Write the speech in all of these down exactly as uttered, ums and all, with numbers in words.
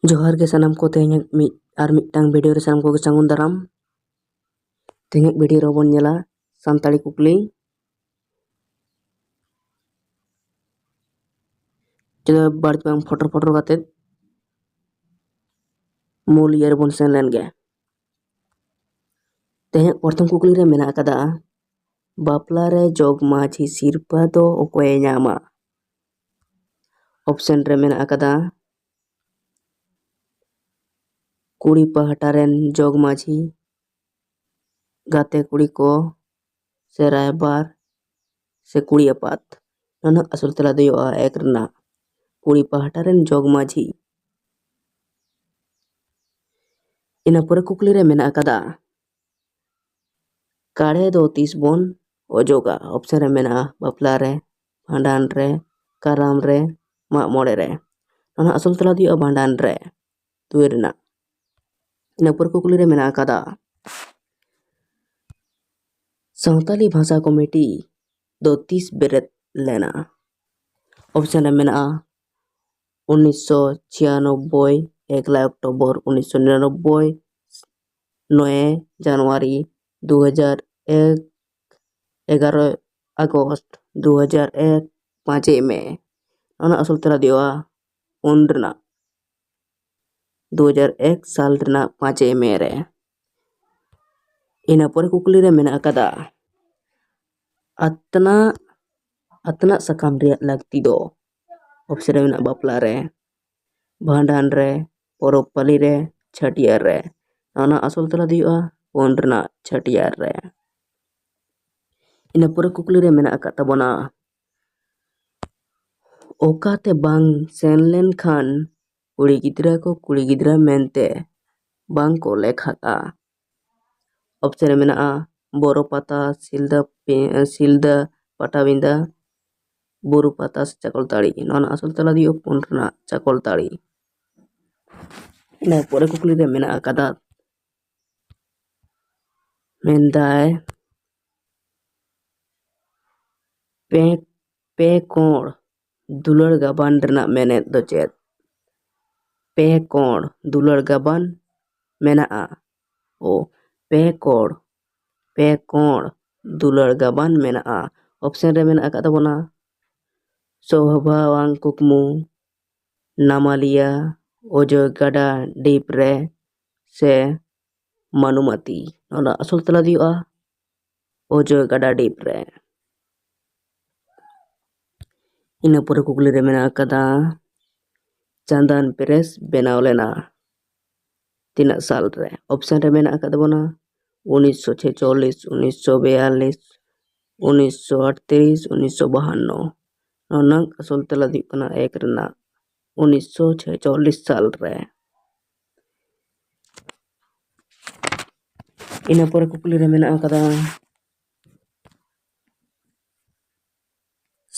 ᱡᱚᱦᱟᱨ ᱜᱮ ᱥᱟᱱᱟᱢ ᱠᱚ, ᱛᱮᱦᱮᱧᱟᱜ ᱢᱤᱫ ᱟᱨ ᱢᱤᱫᱴᱟᱝ ᱵᱷᱤᱰᱤᱭᱳ ᱨᱮ ᱥᱟᱱᱟᱢ ᱠᱚᱜᱮ ᱥᱟᱹᱜᱩᱱ ᱫᱟᱨᱟᱢ᱾ ᱛᱮᱦᱮᱧᱟᱜ ᱵᱷᱤᱰᱤᱭᱳ ᱨᱮᱵᱚᱱ ᱧᱮᱞᱟ ᱥᱟᱱᱛᱟᱲᱤ ᱠᱩᱠᱞᱤ᱾ ᱪᱚᱞᱚ ᱵᱟᱹᱲᱛᱤ ᱵᱟᱝ ᱯᱷᱚᱴᱚᱨ ᱯᱷᱚᱴᱚᱨ ᱠᱟᱛᱮᱫ ᱢᱩᱞ ᱤᱭᱟᱹ ᱨᱮᱵᱚᱱ ᱥᱮᱱ ᱞᱮᱱ ᱜᱮ᱾ ᱛᱮᱦᱮᱧᱟᱜ ᱯᱨᱚᱛᱷᱚᱢ ᱠᱩᱠᱞᱤ ᱨᱮ ᱢᱮᱱᱟᱜ ᱟᱠᱟᱫᱟ, ᱵᱟᱯᱞᱟ ᱨᱮ ᱡᱚᱜᱽ ᱢᱟᱹᱡᱷᱤ ᱥᱤᱨᱯᱟᱹ ᱫᱚ ᱚᱠᱚᱭᱮ ᱧᱟᱢᱟ? ᱚᱯᱥᱮᱱ ᱨᱮ ᱢᱮᱱᱟᱜ ᱟᱠᱟᱫᱟ, ᱠᱩᱲᱤ ᱯᱟᱦᱴᱟ ᱨᱮᱱ ᱡᱚᱜᱽ ᱢᱟᱹᱡᱷᱤ, ᱜᱟᱛᱮ ᱠᱩᱲᱤ ᱠᱚ, ᱥᱮ ᱨᱟᱭᱵᱟᱨ, ᱥᱮ ᱠᱩᱲᱤ ᱟᱯᱟᱛ᱾ ᱱᱚᱣᱟ ᱨᱮᱱᱟᱜ ᱟᱥᱚᱞ ᱛᱮᱞᱟ ᱫᱚ ᱦᱩᱭᱩᱜᱼᱟ ᱮᱠ ᱨᱮᱱᱟᱜ ᱠᱩᱲᱤ ᱯᱟᱦᱴᱟ ᱨᱮᱱ ᱡᱚᱜᱽ ᱢᱟᱹᱡᱷᱤ᱾ ᱤᱱᱟᱹ ᱯᱚᱨᱮ ᱠᱩᱠᱞᱤ ᱨᱮ ᱢᱮᱱᱟᱜ ᱟᱠᱟᱫᱟ, ᱠᱟᱲᱮ ᱫᱚ ᱛᱤᱥ ᱵᱚᱱ ᱚᱡᱚᱜᱟ? ᱚᱯᱥᱮᱱ ᱨᱮ ᱢᱮᱱᱟᱜᱼᱟ ᱵᱟᱯᱞᱟ ᱨᱮ, ᱵᱷᱟᱸᱰᱟᱱ ᱨᱮ, ᱠᱟᱨᱟᱢ ᱨᱮ, ᱢᱟᱜ ᱢᱚᱬᱮ ᱨᱮ᱾ ᱱᱚᱣᱟ ᱨᱮᱱᱟᱜ ᱟᱥᱚᱞ ᱛᱮᱞᱟ ᱫᱚ ᱦᱩᱭᱩᱜᱼᱟ ᱵᱷᱟᱸᱰᱟᱱ ᱨᱮ, ᱫᱩᱭ ᱨᱮᱱᱟᱜ᱾ ᱤᱱᱟᱹ ᱯᱚᱨᱮ ᱠᱩᱠᱞᱤ ᱨᱮ ᱢᱮᱱᱟᱜ ᱟᱠᱟᱫᱟ, ᱥᱟᱶᱛᱟᱞᱤ ᱵᱷᱟᱥᱟ ᱠᱚᱢᱤᱴᱤ ᱫᱚ ᱛᱤᱥ ᱵᱮᱨᱮᱫ ᱞᱮᱱᱟ? ᱚᱯᱥᱮᱱ ᱨᱮ ᱢᱮᱱᱟᱜᱼᱟ ᱩᱱᱤᱥᱥᱚ ᱪᱷᱤᱭᱟᱱᱚᱵᱵᱳᱭ, ᱮᱠᱞᱟ ᱚᱠᱴᱳᱵᱚᱨ ᱩᱱᱤᱥᱥᱚ ᱱᱤᱨᱟᱱᱚᱵᱵᱳᱭ, ᱱᱚᱭᱮ ᱡᱟᱱᱩᱣᱟᱨᱤ ᱫᱩ ᱦᱟᱡᱟᱨ ᱮᱠ, ᱮᱜᱟᱨᱚ ᱟᱜᱚᱥᱴ ᱫᱩ ᱦᱟᱡᱟᱨ ᱮᱠ, ᱯᱟᱸᱪᱮᱭ ᱢᱮ᱾ ᱚᱱᱟ ᱟᱥᱚᱞ ᱛᱮᱞᱟ ᱫᱚ ᱦᱩᱭᱩᱜᱼᱟ ᱯᱩᱱ ᱨᱮᱱᱟᱜ, ᱫᱩ ᱦᱟᱡᱟᱨ ᱮᱠ ᱥᱟᱞ ᱨᱮᱱᱟᱜ ᱯᱟᱸᱪᱮᱭ ᱢᱮ ᱨᱮ᱾ ᱤᱱᱟᱹ ᱯᱚᱨᱮ ᱠᱩᱠᱞᱤ ᱨᱮ ᱢᱮᱱᱟᱜ ᱟᱠᱟᱫᱟ, ᱟᱛᱱᱟᱜ, ᱟᱛᱱᱟᱜ ᱥᱟᱠᱟᱢ ᱨᱮᱭᱟᱜ ᱞᱟᱹᱠᱛᱤ ᱫᱚ? ᱚᱯᱥᱮᱱ ᱨᱮ ᱢᱮᱱᱟᱜᱼᱟ ᱵᱟᱯᱞᱟ ᱨᱮ, ᱵᱷᱟᱸᱰᱟᱱ ᱨᱮ, ᱯᱚᱨᱚᱵᱽ ᱯᱟᱹᱞᱤ ᱨᱮ, ᱪᱷᱟᱹᱴᱭᱟᱹᱨ ᱨᱮ᱾ ᱚᱱᱟ ᱟᱥᱚᱞ ᱛᱮᱞᱟ ᱫᱚ ᱦᱩᱭᱩᱜᱼᱟ ᱯᱩᱱ ᱨᱮᱱᱟᱜ, ᱪᱷᱟᱹᱴᱭᱟᱹᱨ ᱨᱮ᱾ ᱤᱱᱟᱹ ᱯᱚᱨᱮ ᱠᱩᱠᱞᱤ ᱨᱮ ᱢᱮᱱᱟᱜ ᱟᱠᱟᱫ ᱛᱟᱵᱚᱱᱟ, ᱚᱠᱟᱛᱮ ᱵᱟᱝ ᱥᱮᱱ ᱞᱮᱱᱠᱷᱟᱱ ᱠᱩᱲᱤ ᱜᱤᱫᱽᱨᱟᱹ ᱠᱚ ᱠᱩᱲᱤ ᱜᱤᱫᱽᱨᱟᱹ ᱢᱮᱱᱛᱮ ᱵᱟᱝ ᱠᱚ ᱞᱮᱠᱷᱟᱜᱼᱟ? ᱚᱯᱥᱮᱱ ᱨᱮ ᱢᱮᱱᱟᱜᱼᱟ ᱵᱳᱨᱳ ᱯᱟᱛᱟ, ᱥᱤᱞᱫᱟᱹ ᱯᱮ-, ᱥᱤᱞᱫᱟᱹ ᱯᱟᱴᱟᱵᱤᱸᱫᱟᱹ, ᱵᱩᱨᱩ ᱯᱟᱛᱟ ᱥᱮ ᱪᱟᱠᱚᱞᱛᱟᱹᱲᱤ᱾ ᱱᱚᱣᱟ ᱨᱮᱱᱟᱜ ᱟᱥᱚᱞ ᱛᱮᱞᱟ ᱫᱚ ᱦᱩᱭᱩᱜᱼᱟ ᱯᱩᱱ ᱨᱮᱱᱟᱜ ᱪᱟᱠᱚᱞᱛᱟᱹᱲᱤ᱾ ᱤᱱᱟᱹ ᱯᱚᱨᱮ ᱠᱩᱠᱞᱤ ᱨᱮ ᱢᱮᱱᱟᱜ ᱟᱠᱟᱫᱟ, ᱢᱮᱱᱫᱟᱭ, ᱯᱮ, ᱯᱮ ᱠᱚᱬ ᱫᱩᱞᱟᱹᱲ ᱜᱟᱵᱟᱱ ᱨᱮᱱᱟᱜ ᱢᱮᱱᱮᱫ ᱫᱚ ᱪᱮᱫ? ᱯᱮ ᱠᱚᱬ ᱫᱩᱞᱟᱹᱲ ᱜᱟᱵᱟᱱ ᱢᱮᱱᱟᱜᱼᱟ? ᱳ, ᱯᱮ ᱠᱚᱬ, ᱯᱮ ᱠᱚᱬ ᱫᱩᱞᱟᱹᱲ ᱜᱟᱵᱟᱱ ᱢᱮᱱᱟᱜᱼᱟ᱾ ᱚᱯᱥᱮᱱ ᱨᱮ ᱢᱮᱱᱟᱜ ᱟᱠᱟᱫ ᱛᱟᱵᱚᱱᱟ ᱥᱳᱵᱷᱟᱣᱟᱝ ᱠᱩᱠᱢᱩ, ᱱᱟᱢᱟᱞᱤᱭᱟ, ᱚᱡᱚᱭ ᱜᱟᱰᱟ ᱰᱤᱯ ᱨᱮ, ᱥᱮ ᱢᱟᱱᱩᱢᱟᱛᱤ᱾ ᱱᱚᱣᱟ ᱨᱮᱱᱟᱜ ᱟᱥᱚᱞ ᱛᱮᱞᱟ ᱫᱚ ᱦᱩᱭᱩᱜᱼᱟ ᱚᱡᱚᱭ ᱜᱟᱰᱟ ᱰᱤᱯ ᱨᱮ᱾ ᱤᱱᱟᱹ ᱯᱚᱨᱮ ᱠᱩᱠᱞᱤ ᱨᱮ ᱢᱮᱱᱟᱜ ᱟᱠᱟᱫᱟ, ᱪᱟᱸᱫᱟᱱ ᱯᱨᱮᱥ ᱵᱮᱱᱟᱣ ᱞᱮᱱᱟ ᱛᱤᱱᱟᱹᱜ ᱥᱟᱞ ᱨᱮ? ᱚᱯᱥᱮᱱ ᱨᱮ ᱢᱮᱱᱟᱜ ᱟᱠᱟᱫ ᱛᱟᱵᱚᱱᱟ ᱩᱱᱤᱥᱥᱚ ᱪᱷᱮᱪᱚᱞᱞᱤᱥ, ᱩᱱᱤᱥᱥᱚ ᱵᱮᱭᱟᱞᱞᱤᱥ, ᱩᱱᱤᱥᱥᱚ ᱟᱴᱛᱨᱤᱥ, ᱩᱱᱤᱥᱥᱚ ᱵᱟᱦᱟᱱᱱᱚ᱾ ᱱᱚᱣᱟ ᱨᱮᱱᱟᱜ ᱟᱥᱚᱞ ᱛᱮᱞᱟ ᱫᱚ ᱦᱩᱭᱩᱜ ᱠᱟᱱᱟ ᱮᱠ ᱨᱮᱱᱟᱜ ᱩᱱᱤᱥᱥᱚ ᱪᱷᱮᱪᱚᱞᱞᱤᱥ ᱥᱟᱞ ᱨᱮ᱾ ᱤᱱᱟᱹ ᱯᱚᱨᱮ ᱠᱩᱠᱞᱤ ᱨᱮ ᱢᱮᱱᱟᱜ ᱟᱠᱟᱫᱟ,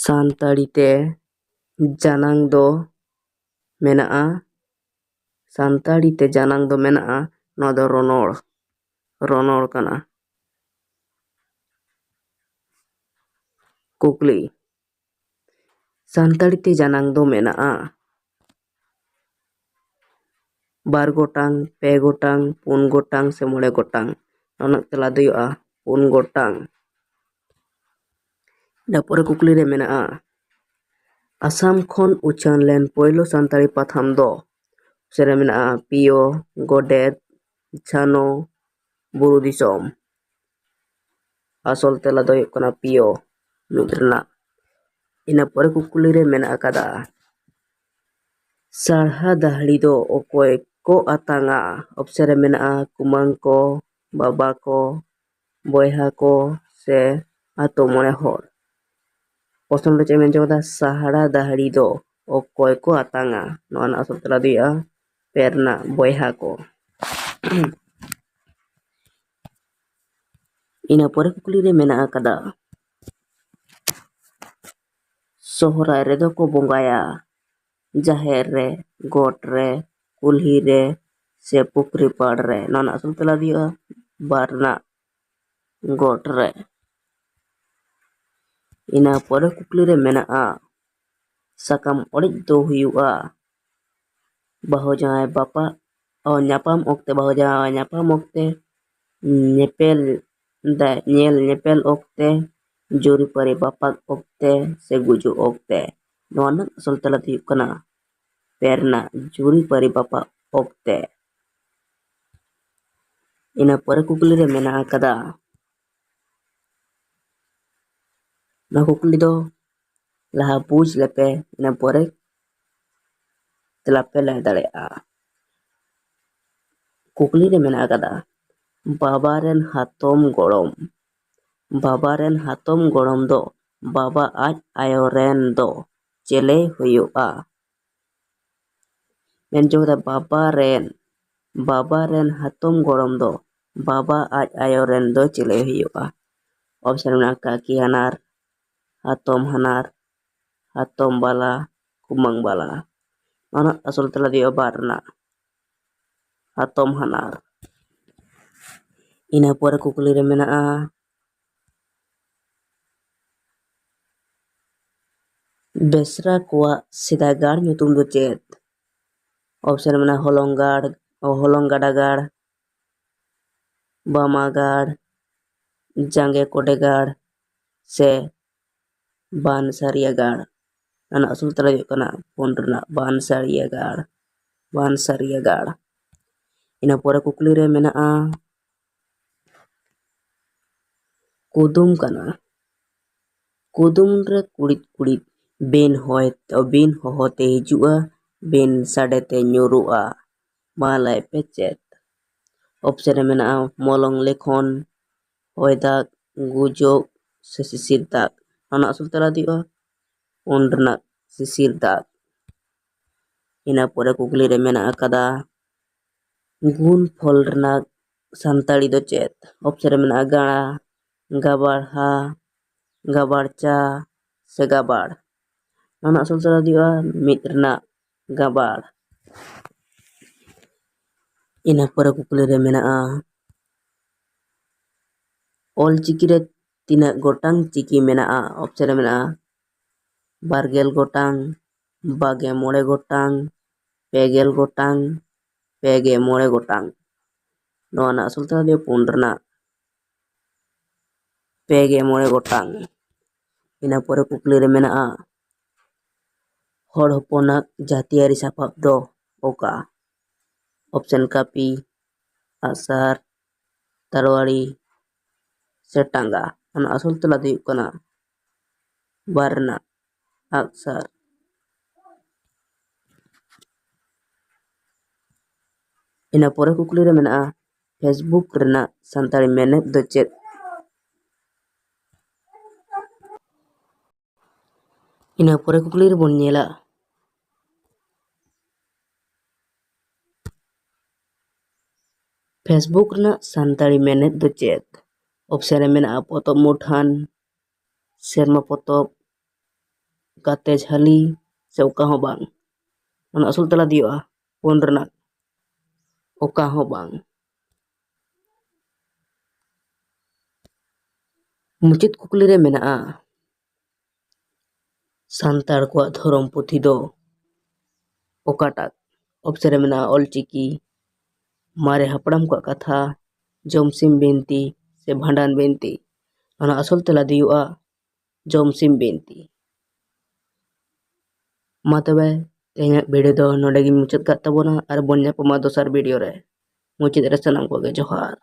ᱥᱟᱱᱛᱟᱲᱤ ᱛᱮ ᱡᱟᱱᱟᱝ ᱫᱚ ᱢᱮᱱᱟᱜᱼᱟ, ᱥᱟᱱᱛᱟᱲᱤ ᱛᱮ ᱡᱟᱱᱟᱝ ᱫᱚ ᱢᱮᱱᱟᱜᱼᱟ, ᱱᱚᱣᱟ ᱫᱚ ᱨᱚᱱᱚᱲ, ᱨᱚᱱᱚᱲ ᱠᱟᱱᱟ᱾ ᱠᱩᱠᱞᱤ, ᱥᱟᱱᱛᱟᱲᱤ ᱛᱮ ᱡᱟᱱᱟᱝ ᱫᱚ ᱢᱮᱱᱟᱜᱼᱟ ᱵᱟᱨ ᱜᱚᱴᱟᱝ, ᱯᱮ ᱜᱚᱴᱟᱝ, ᱯᱩᱱ ᱜᱚᱴᱟᱝ ᱥᱮ ᱢᱚᱬᱮ ᱜᱚᱴᱟᱝ? ᱱᱚᱣᱟ ᱨᱮᱱᱟᱜ ᱛᱮᱞᱟ ᱫᱚ ᱦᱩᱭᱩᱜᱼᱟ ᱯᱩᱱ ᱜᱚᱴᱟᱝ᱾ ᱤᱱᱟᱹ ᱯᱚᱨᱮ ᱠᱩᱠᱞᱤ ᱨᱮ ᱢᱮᱱᱟᱜᱼᱟ, ᱟᱥᱟᱢ ᱠᱷᱚᱱ ᱩᱪᱷᱟᱹᱱ ᱞᱮᱱ ᱯᱳᱭᱞᱳ ᱥᱟᱱᱛᱟᱲᱤ ᱯᱟᱛᱷᱟᱢ ᱫᱚ? ᱚᱯᱥᱮᱱ ᱨᱮ ᱢᱮᱱᱟᱜᱼᱟ ᱯᱤᱭᱳ, ᱜᱚᱰᱮᱛ, ᱡᱷᱟᱱᱳ, ᱵᱩᱨᱩ ᱫᱤᱥᱚᱢ᱾ ᱟᱥᱚᱞ ᱛᱮᱞᱟ ᱫᱚ ᱦᱩᱭᱩᱜ ᱠᱟᱱᱟ ᱯᱤᱭᱳ ᱢᱤᱫ ᱨᱮᱱᱟᱜ᱾ ᱤᱱᱟᱹ ᱯᱚᱨᱮ ᱠᱩᱠᱞᱤ ᱨᱮ ᱢᱮᱱᱟᱜ ᱟᱠᱟᱫᱟ, ᱥᱟᱨᱦᱟ ᱫᱟᱹᱦᱲᱤ ᱫᱚ ᱚᱠᱚᱭ ᱠᱚ ᱟᱛᱟᱝᱟ? ᱚᱯᱥᱮᱱ ᱨᱮ ᱢᱮᱱᱟᱜᱼᱟ ᱠᱩᱢᱟᱹᱝ ᱠᱚ, ᱵᱟᱵᱟ ᱠᱚ, ᱵᱚᱭᱦᱟ ᱠᱚ ᱥᱮ ᱟᱛᱳ ᱢᱚᱬᱮ ᱦᱚᱲ? ᱯᱨᱚᱥᱱᱚ ᱨᱮ ᱪᱮᱫ ᱢᱮᱱ ᱦᱚᱪᱚ ᱠᱟᱫᱟ? ᱥᱟᱦᱲᱟ ᱫᱟᱹᱦᱲᱤ ᱫᱚ ᱚᱠᱚᱭ ᱠᱚ ᱟᱛᱟᱝᱟ? ᱱᱚᱣᱟ ᱨᱮᱱᱟᱜ ᱟᱥᱚᱞ ᱛᱮᱞᱟ ᱫᱚ ᱦᱩᱭᱩᱜᱼᱟ ᱯᱮ ᱨᱮᱱᱟᱜ ᱵᱚᱭᱦᱟ ᱠᱚ᱾ ᱤᱱᱟᱹ ᱯᱚᱨᱮ ᱠᱩᱠᱞᱤ ᱨᱮ ᱢᱮᱱᱟᱜ ᱟᱠᱟᱫᱟ, ᱥᱚᱦᱨᱟᱭ ᱨᱮᱫᱚ ᱠᱚ ᱵᱚᱸᱜᱟᱭᱟ ᱡᱟᱦᱮᱨ ᱨᱮ, ᱜᱚᱴ ᱨᱮ, ᱠᱩᱞᱦᱤ ᱨᱮ ᱥᱮ ᱯᱩᱠᱷᱨᱤ ᱯᱟᱲ ᱨᱮ? ᱱᱚᱣᱟ ᱨᱮᱱᱟᱜ ᱟᱥᱚᱞ ᱛᱮᱞᱟ ᱫᱚ ᱦᱩᱭᱩᱜᱼᱟ ᱵᱟᱨ ᱨᱮᱱᱟᱜ, ᱜᱚᱴ ᱨᱮ᱾ ᱤᱱᱟᱹ ᱯᱚᱨᱮ ᱠᱩᱠᱞᱤ ᱨᱮ ᱢᱮᱱᱟᱜᱼᱟ, ᱥᱟᱠᱟᱢ ᱚᱲᱮᱡ ᱫᱚ ᱦᱩᱭᱩᱜᱼᱟ ᱵᱟᱹᱦᱩ ᱡᱟᱶᱟᱭ ᱵᱟᱯᱟ ᱚ, ᱧᱟᱯᱟᱢ ᱚᱠᱛᱮ, ᱵᱟᱹᱦᱩ ᱡᱟᱶᱟᱭ ᱧᱟᱯᱟᱢ ᱚᱠᱛᱮ, ᱧᱮᱯᱮᱞ ᱫᱟ-, ᱧᱮᱞ ᱧᱮᱯᱮᱞ ᱚᱠᱛᱮ, ᱡᱩᱨᱤᱯᱟᱹᱨᱤ ᱵᱟᱯᱟᱜ ᱚᱠᱛᱮ ᱥᱮ ᱜᱩᱡᱩᱜ ᱚᱠᱛᱮ᱾ ᱱᱚᱣᱟ ᱨᱮᱱᱟᱜ ᱟᱥᱚᱞ ᱛᱮᱞᱟ ᱫᱚ ᱦᱩᱭᱩᱜ ᱠᱟᱱᱟ ᱯᱮ ᱨᱮᱱᱟᱜ ᱡᱩᱨᱤᱯᱟᱹᱨᱤ ᱵᱟᱯᱟᱜ ᱚᱠᱛᱮ᱾ ᱤᱱᱟᱹ ᱯᱚᱨᱮ ᱠᱩᱠᱞᱤ ᱨᱮ ᱢᱮᱱᱟᱜ ᱟᱠᱟᱫᱟ, ᱱᱚᱣᱟ ᱠᱩᱠᱞᱤ ᱫᱚ ᱞᱟᱦᱟ ᱵᱩᱡᱽ ᱞᱮᱯᱮ, ᱤᱱᱟᱹ ᱯᱚᱨᱮ ᱛᱮᱞᱟ ᱯᱮ ᱞᱟᱹᱭ ᱫᱟᱲᱮᱭᱟᱜᱼᱟ᱾ ᱠᱩᱠᱞᱤ ᱨᱮ ᱢᱮᱱᱟᱜ ᱟᱠᱟᱫᱟ, ᱵᱟᱵᱟ ᱨᱮᱱ ᱦᱟᱛᱚᱢ ᱜᱚᱲᱚᱢ, ᱵᱟᱵᱟ ᱨᱮᱱ ᱦᱟᱛᱚᱢ ᱜᱚᱲᱚᱢ ᱫᱚ ᱵᱟᱵᱟ ᱟᱡ ᱟᱭᱳ ᱨᱮᱱ ᱫᱚ ᱪᱮᱞᱮ ᱦᱩᱭᱩᱜᱼᱟ? ᱢᱮᱱ ᱦᱚᱪᱚ ᱠᱟᱫᱟ, ᱵᱟᱵᱟ ᱨᱮᱱ, ᱵᱟᱵᱟ ᱨᱮᱱ ᱦᱟᱛᱚᱢ ᱜᱚᱲᱚᱢ ᱫᱚ ᱵᱟᱵᱟ ᱟᱡ ᱟᱭᱳ ᱨᱮᱱ ᱫᱚ ᱪᱮᱞᱮ ᱦᱩᱭᱩᱜᱼᱟ? ᱚᱯᱥᱮᱱ ᱢᱮᱱᱟᱜᱼᱟ, ᱠᱟᱠᱤ ᱦᱟᱱᱟᱨ, ᱦᱟᱛᱚᱢ ᱦᱟᱱᱟᱨ, ᱦᱟᱛᱚᱢ ᱵᱟᱞᱟ, ᱠᱩᱢᱟᱹᱝ ᱵᱟᱞᱟ᱾ ᱱᱚᱣᱟ ᱨᱮᱱᱟᱜ ᱟᱥᱚᱞ ᱛᱮᱞᱟ ᱫᱚ ᱦᱩᱭᱩᱜᱼᱟ ᱵᱟᱨ ᱨᱮᱱᱟᱜ, ᱦᱟᱛᱚᱢ ᱦᱟᱱᱟᱨ᱾ ᱤᱱᱟᱹ ᱯᱚᱨᱮ ᱠᱩᱠᱞᱤ ᱨᱮ ᱢᱮᱱᱟᱜᱼᱟ, ᱵᱮᱥᱨᱟ ᱠᱚᱣᱟᱜ ᱥᱮᱫᱟᱭ ᱜᱟᱲ ᱧᱩᱛᱩᱢ ᱫᱚ ᱪᱮᱫ? ᱚᱯᱥᱮᱱ ᱢᱮᱱᱟᱜᱼᱟ, ᱦᱚᱞᱚᱝ ᱜᱟᱲ, ᱦᱚᱞᱚᱝ ᱜᱟᱰᱟ ᱜᱟᱲ, ᱵᱟᱢᱟ ᱜᱟᱲ, ᱡᱟᱸᱜᱮ ᱠᱚᱰᱮ ᱜᱟᱲ ᱥᱮ ᱵᱟᱱᱥᱟᱨᱤᱭᱟ ᱜᱟᱲ᱾ ᱚᱱᱟ ᱨᱮᱱᱟᱜ ᱟᱥᱚᱞ ᱛᱮᱞᱟ ᱦᱩᱭᱩᱜ ᱠᱟᱱᱟ ᱯᱩᱱ ᱨᱮᱱᱟᱜ ᱵᱟᱱᱥᱟᱨᱤᱭᱟ ᱜᱟᱲ, ᱵᱟᱱᱥᱟᱨᱤᱭᱟ ᱜᱟᱲ᱾ ᱤᱱᱟᱹ ᱯᱚᱨᱮ ᱠᱩᱠᱞᱤ ᱨᱮ ᱢᱮᱱᱟᱜᱼᱟ, ᱠᱩᱫᱩᱢ ᱠᱟᱱᱟ᱾ ᱠᱩᱫᱩᱢ ᱨᱮ ᱠᱩᱲᱤᱫ ᱠᱩᱲᱤᱫ ᱵᱤᱱ ᱦᱚᱭ, ᱵᱤᱱ ᱦᱚᱦᱚ ᱛᱮ ᱦᱤᱡᱩᱜᱼᱟ, ᱵᱤᱱ ᱥᱟᱰᱮ ᱛᱮ ᱧᱩᱨᱩᱜᱼᱟ᱾ ᱢᱟ ᱞᱟᱹᱭ ᱯᱮ ᱪᱮᱫ? ᱚᱯᱥᱮᱱ ᱨᱮ ᱢᱮᱱᱟᱜᱼᱟ ᱢᱚᱞᱚᱝ ᱞᱮᱠᱷᱚᱱ, ᱦᱚᱭ ᱫᱟᱜ, ᱜᱩᱡᱩᱜ ᱥᱮ ᱥᱤᱥᱤᱨ ᱫᱟᱜ᱾ ᱚᱱᱟ ᱟᱥᱚᱞ ᱛᱮᱞᱟ ᱫᱚ ᱦᱩᱭᱩᱜᱼᱟ ᱩᱱ ᱨᱮᱱᱟᱜ ᱥᱤᱥᱤᱨ ᱫᱟᱜ᱾ ᱤᱱᱟᱹ ᱯᱚᱨᱮ ᱠᱩᱠᱞᱤ ᱨᱮ ᱢᱮᱱᱟᱜ ᱟᱠᱟᱫᱟ, ᱜᱩᱱ ᱯᱷᱚᱞ ᱨᱮᱱᱟᱜ ᱥᱟᱱᱛᱟᱲᱤ ᱫᱚ ᱪᱮᱫ? ᱚᱯᱥᱮᱱ ᱨᱮ ᱢᱮᱱᱟᱜᱼᱟ ᱜᱟᱲᱟ, ᱜᱟᱵᱟᱲᱦᱟ, ᱜᱟᱵᱟᱲᱪᱟ ᱥᱮ ᱜᱟᱵᱟᱲ᱾ ᱱᱚᱣᱟ ᱨᱮᱱᱟᱜ ᱟᱥᱚᱞ ᱛᱮᱞᱟ ᱫᱚ ᱦᱩᱭᱩᱜᱼᱟ ᱢᱤᱫ ᱨᱮᱱᱟᱜ ᱜᱟᱵᱟᱲ᱾ ᱤᱱᱟᱹ ᱯᱚᱨᱮ ᱠᱩᱠᱞᱤ ᱨᱮ ᱢᱮᱱᱟᱜᱼᱟ, ᱚᱞ ᱪᱤᱠᱤ ᱨᱮ ᱛᱤᱱᱟᱹᱜ ᱜᱚᱴᱟᱝ ᱪᱤᱠᱤ ᱢᱮᱱᱟᱜᱼᱟ? ᱚᱯᱥᱮᱱ ᱨᱮ ᱢᱮᱱᱟᱜᱼᱟ ᱵᱟᱨ ᱜᱮᱞ ᱜᱚᱴᱟᱝ, ᱵᱟᱜᱮ ᱢᱚᱬᱮ ᱜᱚᱴᱟᱝ, ᱯᱮ ᱜᱮᱞ ᱜᱚᱴᱟᱝ, ᱯᱮ ᱜᱮᱞ ᱢᱚᱬᱮ ᱜᱚᱴᱟᱝ᱾ ᱱᱚᱣᱟ ᱨᱮᱱᱟᱜ ᱟᱥᱚᱞ ᱛᱮᱞᱟ ᱫᱚ ᱯᱩᱱ ᱨᱮᱱᱟᱜ ᱯᱮ ᱜᱮᱞ ᱢᱚᱬᱮ ᱜᱚᱴᱟᱝ᱾ ᱤᱱᱟᱹ ᱯᱚᱨᱮ ᱠᱩᱠᱞᱤ ᱨᱮ ᱢᱮᱱᱟᱜᱼᱟ, ᱦᱚᱲ ᱦᱚᱯᱚᱱᱟᱜ ᱡᱟᱹᱛᱤᱭᱟᱹᱨᱤ ᱥᱟᱯᱟᱵ ᱫᱚ ᱚᱠᱟ? ᱚᱯᱥᱮᱱ ᱠᱟᱹᱯᱤ, ᱟᱜᱼᱥᱟᱨ, ᱛᱟᱨᱣᱟᱲᱤ ᱥᱮ ᱴᱟᱸᱜᱟ? ᱚᱱᱟ ᱟᱥᱚᱞ ᱛᱮᱞᱟ ᱫᱚ ᱦᱩᱭᱩᱜ ᱠᱟᱱᱟ ᱵᱟᱨ ᱨᱮᱱᱟᱜ ᱟᱜᱼᱥᱟᱨ᱾ ᱤᱱᱟᱹ ᱯᱚᱨᱮ ᱠᱩᱠᱞᱤ ᱨᱮ ᱢᱮᱱᱟᱜᱼᱟ, ᱯᱷᱮᱥᱵᱩᱠ ᱨᱮᱱᱟᱜ ᱥᱟᱱᱛᱟᱲᱤ ᱢᱮᱱᱮᱛ ᱫᱚ ᱪᱮᱫ? ᱤᱱᱟᱹ ᱯᱚᱨᱮ ᱠᱩᱠᱞᱤ ᱨᱮᱵᱚᱱ ᱧᱮᱞᱟ, ᱯᱷᱮᱥᱵᱩᱠ ᱨᱮᱱᱟᱜ ᱥᱟᱱᱛᱟᱲᱤ ᱢᱮᱱᱮᱛ ᱫᱚ ᱪᱮᱫ? ᱚᱯᱥᱮᱱ ᱨᱮ ᱢᱮᱱᱟᱜᱼᱟ ᱯᱚᱛᱚᱵ ᱢᱩᱴᱷᱟᱹᱱ, ᱥᱮᱨᱢᱟ ᱯᱚᱛᱚᱵ, ᱜᱟᱛᱮ ᱡᱷᱟᱹᱞᱤ ᱥᱮ ᱚᱠᱟ ᱦᱚᱸ ᱵᱟᱝ᱾ ᱚᱱᱟ ᱟᱥᱚᱞ ᱛᱮᱞᱟ ᱫᱚ ᱦᱩᱭᱩᱜᱼᱟ ᱯᱩᱱ ᱨᱮᱱᱟᱜ ᱚᱠᱟ ᱦᱚᱸ ᱵᱟᱝ᱾ ᱢᱩᱪᱟᱹᱫ ᱠᱩᱠᱞᱤ ᱨᱮ ᱢᱮᱱᱟᱜᱼᱟ, ᱥᱟᱱᱛᱟᱲ ᱠᱚᱣᱟᱜ ᱫᱷᱚᱨᱚᱢ ᱯᱩᱛᱷᱤ ᱫᱚ ᱚᱠᱟᱴᱟᱜ? ᱚᱯᱥᱮᱱ ᱨᱮ ᱢᱮᱱᱟᱜᱼᱟ ᱚᱞᱪᱤᱠᱤ, ᱢᱟᱨᱮ ᱦᱟᱯᱲᱟᱢ ᱠᱚᱣᱟᱜ ᱠᱟᱛᱷᱟ, ᱡᱚᱢᱥᱤᱢ ᱵᱤᱱᱛᱤ ᱥᱮ ᱵᱷᱟᱸᱰᱟᱱ ᱵᱤᱱᱛᱤ᱾ ᱚᱱᱟ ᱟᱥᱚᱞ ᱛᱮᱞᱟ ᱫᱚ ᱦᱩᱭᱩᱜᱼᱟ ᱡᱚᱢᱥᱤᱢ ᱵᱤᱱᱛᱤ᱾ ᱢᱟ ᱛᱚᱵᱮ, ᱛᱮᱦᱮᱧᱟᱜ ᱵᱷᱤᱰᱤᱭᱳ ᱫᱚ ᱱᱚᱰᱮ ᱜᱤᱧ ᱢᱩᱪᱟᱹᱫ ᱠᱟᱜ ᱛᱟᱵᱚᱱᱟ, ᱟᱨ ᱵᱚᱱ ᱧᱟᱯᱟᱢᱟ ᱫᱚᱥᱟᱨ ᱵᱷᱤᱰᱤᱭᱳ ᱨᱮ᱾ ᱢᱩᱪᱟᱹᱫ ᱨᱮ ᱥᱟᱱᱟᱢ ᱠᱚᱜᱮ ᱡᱚᱦᱟᱨ᱾